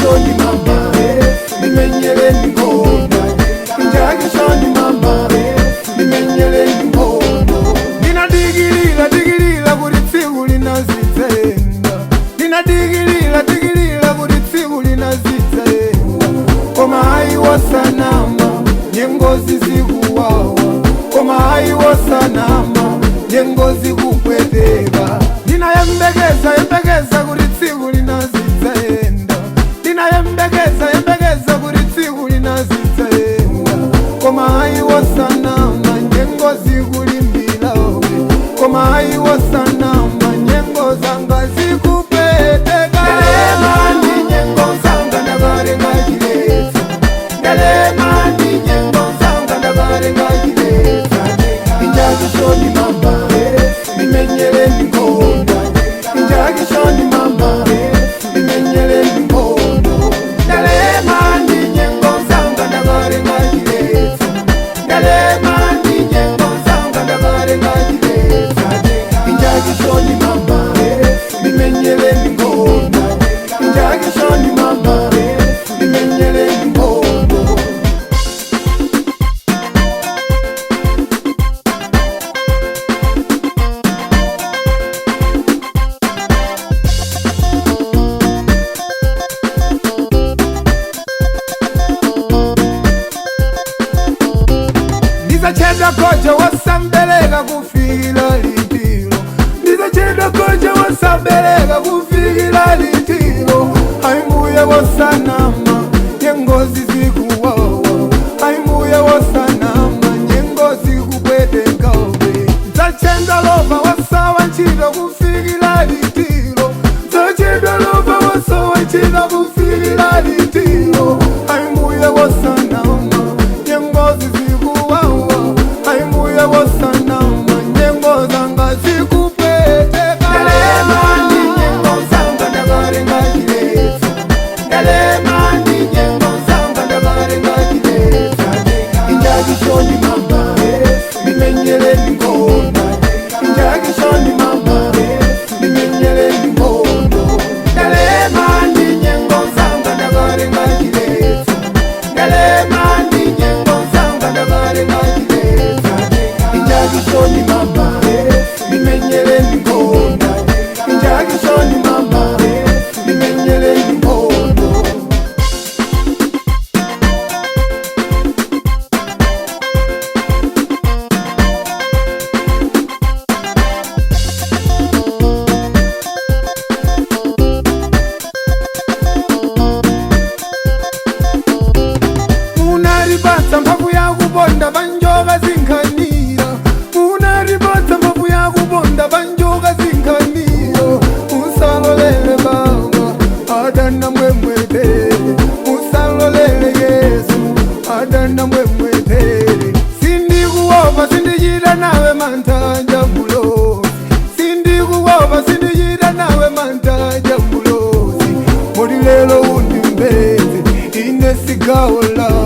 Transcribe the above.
Injakishoni mama, nimenyeleni nkhondo. Injakishoni mama, nimenyeleni nkhondo. Ndinadikilila dikilila kuti tsiku linazidzaenda. Ndinadikilila dikilila kuti tsiku linazidzaenda. Koma ayiwosanama, nyengozi zikuwawa. Koma ayiwosanama, nyengozi kupweteka. Ndinayembekeza yembekeza kuti tsiku linazidzaenda. Ndinayembekeza yembekeza kuti tsiku linazidzaenda. Koma ayiwosanama, nyengozi kulimbilawe. Koma ayiwosanama, nyengo zanga zikupweteka. Ndalema ndi nyengo zanga ndakalenga chiletso. Ndalema ndi nyengo zanga ndakalenga chiletso. Injakishoni mama, nimenyeleni nkhondo. Injakishoni mama, nimenyeleni nkhondo. Ndalema ndi nyengo zanga ndakalenga chiletso. Ndalema ndi nyengo zanga ndakalenga chiletso. Injakishoni mama, nimenyeleni nkhondo. Injakishoni mama, nimenyeleni nkhondo. Ndizachedwa koja wasambeleka kufikira litiro. Ndizachedwa koja wasambeleka kufikira litiro. Aimbuye wosanama, nyengozi zikuwawa. Aimbuye wosanama, nyengozi kupwetekawe. Ndzachedwa lova wasawa ntchito kufikira litiro. Ndzachedwa lova wasawa ntchito kufikira litiro. Aimbuye wosanama, nyengozi zikuwawa. Aimbuye wosanama, nyengo zanga zikupweteka. Ndalema ndi nyengo zanga ndakalenga chiletso. Ndalema ndi nyengo zanga ndakalenga chiletso. Injakishoni mama, nimenyeleni nkhondo. Injakishoni mama, nimenyeleni nkhondo. Ndalema ndi nyengo zanga ndakalenga chiletso. Ndalema ndi nyengo zanga ndakalenga chiletso. Injakishoni mama, nimenyeleni nkhondo. Injakishoni mama, nimenyeleni nkhondo. Munaripatsa mphamvu yakuponda panjoka zinkhanira. Munaripatsa mphamvu yakuponda panjoka zinkhanira. Musalolele Baba adana mwemwetere. Musalolele Yesu adana mwemwetere. Sindikuopa, sindichita nawe mantha mulosi. Sindikuopa, sindichita nawe mantha mulosi. Muli lero undimbeze ine sigawo lako.